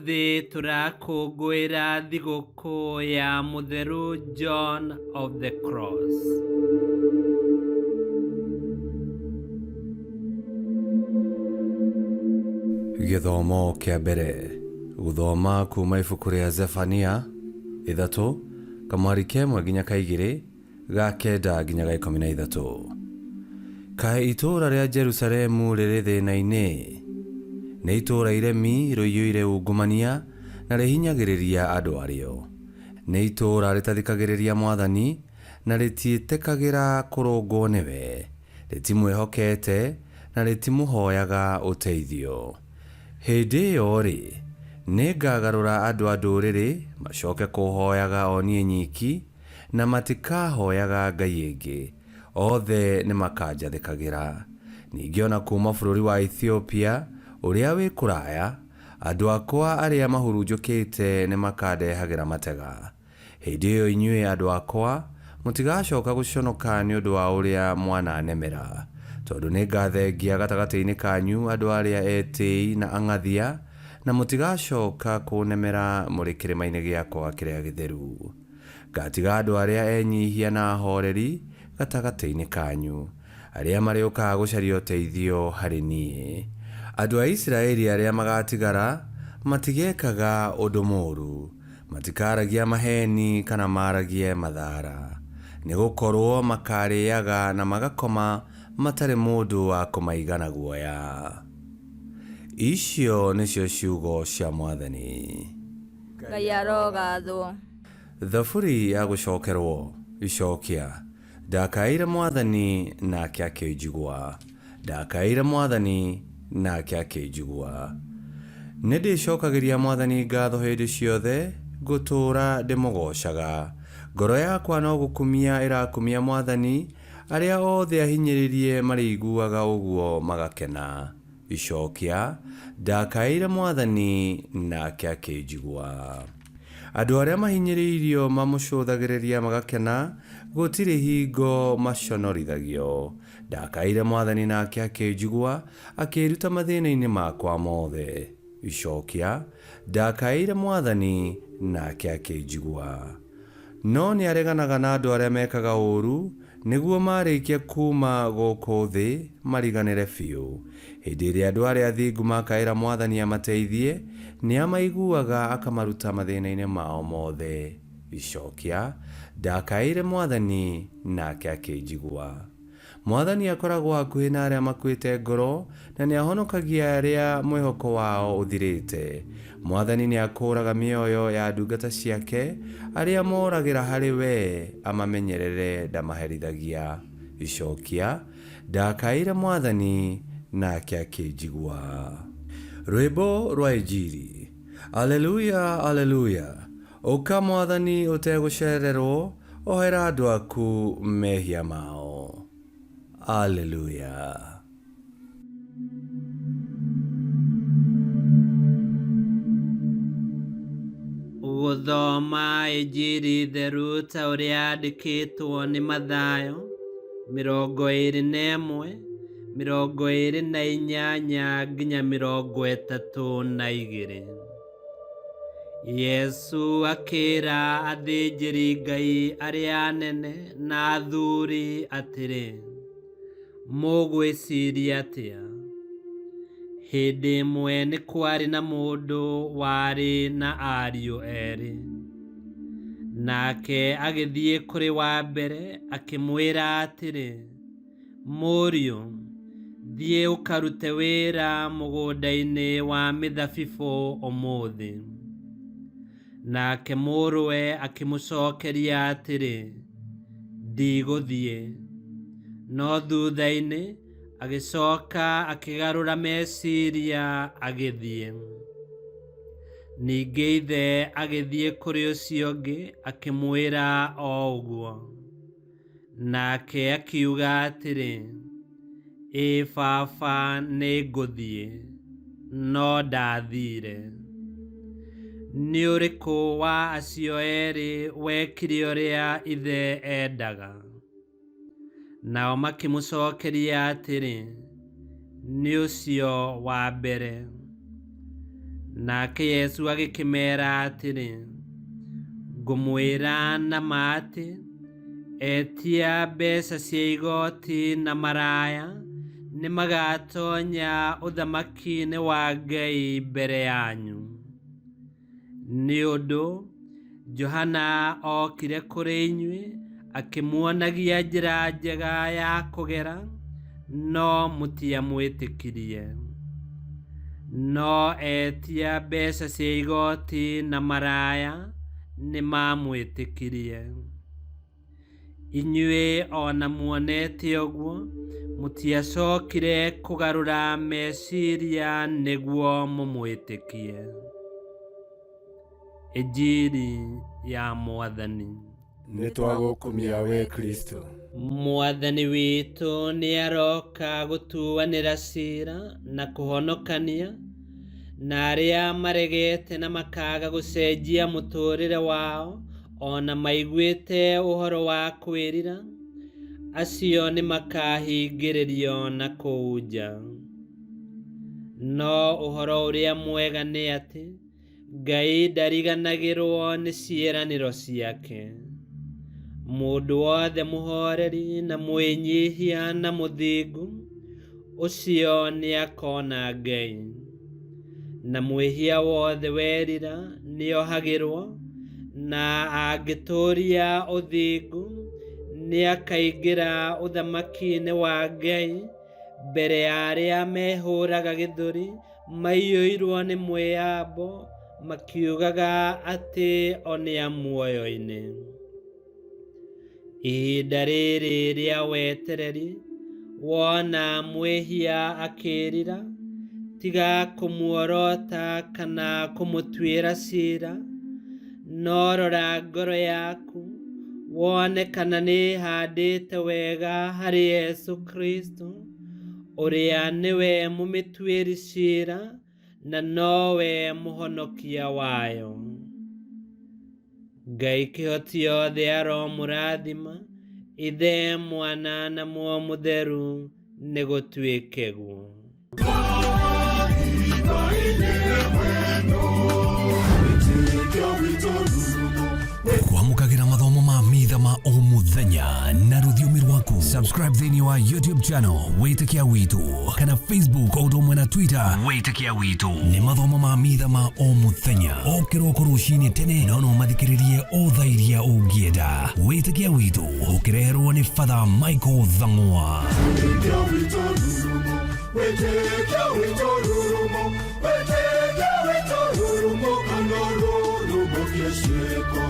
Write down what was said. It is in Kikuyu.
Ũmũthĩ tũrakũngũĩra thigũkũ ya Mũtheru John of the Cross. Gĩthomo kĩa mbere gũthoma kuma ibuku rĩa Zefania 3 kamwari kemwe nginya kaigĩrĩ ga kenda nginya ga 13. Kaĩ itũũra rĩa Jerusalemu rĩrĩ thĩna-inĩ! Nĩ itũũra iremi rũiyũire ungumania na rĩhinyagĩrĩria andũ arĩo. Nĩ itũũra rĩtathikagĩrĩria Mwathani na rĩtiĩtĩkagĩra kũrũngwo nĩwe, rĩtimwĩhokete na rĩtimũhoyaga ũteithio. Hĩndĩ ĩyo-rĩ, nĩngagarũra andũ a ndũrĩrĩ macoke kũũhoyaga o niĩ nyiki, na matikahoyaga ngai ĩngĩ, othe nĩmakanjathĩkagĩra. Ningĩ o na kuuma bũrũri wa Ethiopia ũrĩa wĩ kũraya, andũ akwa arĩa mahurunjũkĩte nĩmakandehagĩra matega. Hĩndĩ ĩyo inyuĩ andũ akwa, mũtigacoka gũconoka nĩ ũndũ wa ũrĩa mwananemera, tondũ nĩngathengia gatagatĩ-inĩ kanyu andũ arĩa etĩĩi na ang'athia, na mũtigacoka kũũnemera mũrĩ kĩrĩma-inĩ gĩakwa kĩrĩa gĩtheru. Ngatiga andũ arĩa enyihia na ahooreri gatagatĩ-inĩ kanyu, arĩa marĩũkaga gũcaria ũteithio harĩ niĩ. Andũ a Isiraeli arĩa magaatigara matigekaga ũndũ mũũru, matikaragia maheeni kana maaragie mathaara, nĩ gũkorũo makaarĩaga na magakoma matarĩ mũndũ wa kũmaiga na guoya. Icio nĩcio ciugo cia Mwathani. Ngai arogathwo. Thaburi ya gũcokerwo. Icokia. Ndakaĩire Mwathani, nake akĩnjigua, ndakaĩire Mwathani, nake akĩnjigua. Nĩndĩcokagĩria Mwathani ngatho hĩndĩ ciothe, ngũtũũra ndĩmũgoocaga. Ngoro yakwa no gũkumia ĩrakumia Mwathani, arĩa othe ahinyĩrĩrie marĩiguaga ũguo magakena. Icokia, Ndakaĩire Mwathani, nake akĩnjigua. Andũ arĩa mahinyĩrĩirio mamũcũthagĩrĩria magakena, gũtirĩ hingo maconorithagio. Ndakaĩire Mwathani nake akĩnjigua, akĩnduta mathĩna-inĩ makwa mothe. Icokia, Ndakaĩire Mwathani, nake akĩnjigua. No nĩareganaga na andũ arĩa mekaga ũũru, nĩguo maarĩkia kuuma gũkũ thĩ mariganĩre biũ. Hĩndĩ ĩrĩa andũ arĩa athingu makaĩra Mwathani amateithie, nĩamaiguaga akamaruta mathĩna-inĩ mao mothe. Icokia, Ndakaĩire Mwathani, nake akĩnjigua. Mwathani akoragwo hakuhĩ na arĩa makuĩte ngoro, na nĩahonokagia arĩa mwĩhoko wao ũthirĩte. Mwathani nĩakũũraga mĩoyo ya ndungata ciake, arĩa moragĩra harĩ we amamenyerere ndamaherithagia. Icokia, Ndakaĩire Mwathani, nake akĩnjigua. Rwĩmbo rwa Injiri. Aleluya, Aleluya! Ũka Mwathani ũtegũcererwo, ohera andũ aku mehia mao. Aleluya. Gũthoma Injiri theru ta ũrĩa yandĩkĩtwo nĩ Mathayo, 21, 28 nginya 32. Yesu akĩra athĩnjĩri-Ngai arĩa anene na athuri atĩrĩ, Mũgwĩciria atĩa? Hĩndĩ ĩmwe nĩ kwarĩ na mũndũ warĩ na ariũ erĩ. Nake agĩthiĩ kũrĩ wa mbere akĩmwĩra atĩrĩ, Mũriũ, thiĩ ũkarute wĩra mũgũnda-inĩ wa mĩthabibũ ũmũthĩ. Nake mũrũwe akĩmũcokeria atĩrĩ, Ndigũthiĩ. No thutha-inĩ agĩcoka akĩgarũra meciria agĩthiĩ. Ningĩ ithe agĩthiĩ kũrĩ ũcio ũngĩ akĩmwĩra o ũguo. Nake akiuga atĩrĩ, Ĩĩ baba, nĩngũthiĩ, no ndaathiire. Nĩ ũrĩkũ wa acio erĩ wekire ũrĩa ithe endaga? Nao makĩmũcokeria atĩrĩ, Nĩ ũcio wa mbere. Nake Yesu agĩkĩmeera atĩrĩ, Ngũmwĩra na ma atĩ, etia mbeca cia igoti na maraya nĩ magatonya ũthamaki-inĩ wa Ngai mbere yanyu. Nĩ ũndũ Johana okire kũrĩ inyuĩ akĩmuonagia njĩra njega ya kũgera, no mũtiamwĩtĩkirie. No etia mbeca cia igoti na maraya nĩmamwĩtĩkirie. Inyuĩ o na muonete ũguo, mũtiacokire kũgarũra meciria nĩguo mũmwĩtĩkie. Injiri ya Mwathani. Nĩ twagũkumia we Kristo. Mwathani witũ nĩaroka gũtuanĩra ciira na kũhonokania, na arĩa maregete na makaga gũcenjia mũtũũrĩre wao o na maiguĩte ũhoro wa kwĩrira, acio nĩmakahingĩrĩrio na kũu nja. No ũhoro ũrĩa mwega nĩ atĩ Ngai ndariganagĩrwo nĩ ciĩranĩro ciake. Mũndũ wothe mũhoreri na mwĩnyihia na mũthingu, ũcio nĩakona Ngai. Na mwĩhia wothe werira nĩohagĩrwo, na angĩtũũria ũthingu, nĩakaingĩra ũthamaki-inĩ wa Ngai mbere ya arĩa mehũraga gĩthũri maiyũirwo nĩ mwĩyambo makiugaga atĩ o nĩ a muoyo-inĩ. Ihinda rĩrĩ rĩa wetereri, wona mwĩhia akĩĩrira, tiga kũmuorota kana kũmũtuĩra ciira, no rora ngoro yaku wone kana nĩĩhandĩte wega harĩ Yesu Kristo, ũrĩa nĩwe mũmĩtuĩri ciira na nowe mũhonokia wayo. Ngai kĩhoti yothe aromũrathima, Ithe, Mwana na Muoyo Mũtheru, nĩgũtuĩke guo. Kwamũkagĩra mathomo ma mitha ma o mũthenya na rũthiomi rwaku. Subscribe thĩinĩ wa YouTube channel Wĩtĩkia Witũ kana Facebook o ũndũ ũmwe na Twitter Wĩtĩkia Witũ. Nĩ mathomo ma mitha ma o mũthenya o kĩroko rũcinĩ tene, no no mathikĩrĩrie o thaa iria ũngĩenda. Wĩtĩkia Witũ ũkĩreherwo nĩ Father Michael Thang'wa. Wĩtĩkia witũ rurumo, wĩtĩkia witũ rurumo, wĩtĩkia witũ rurumo, kana rurumo kĩciĩko.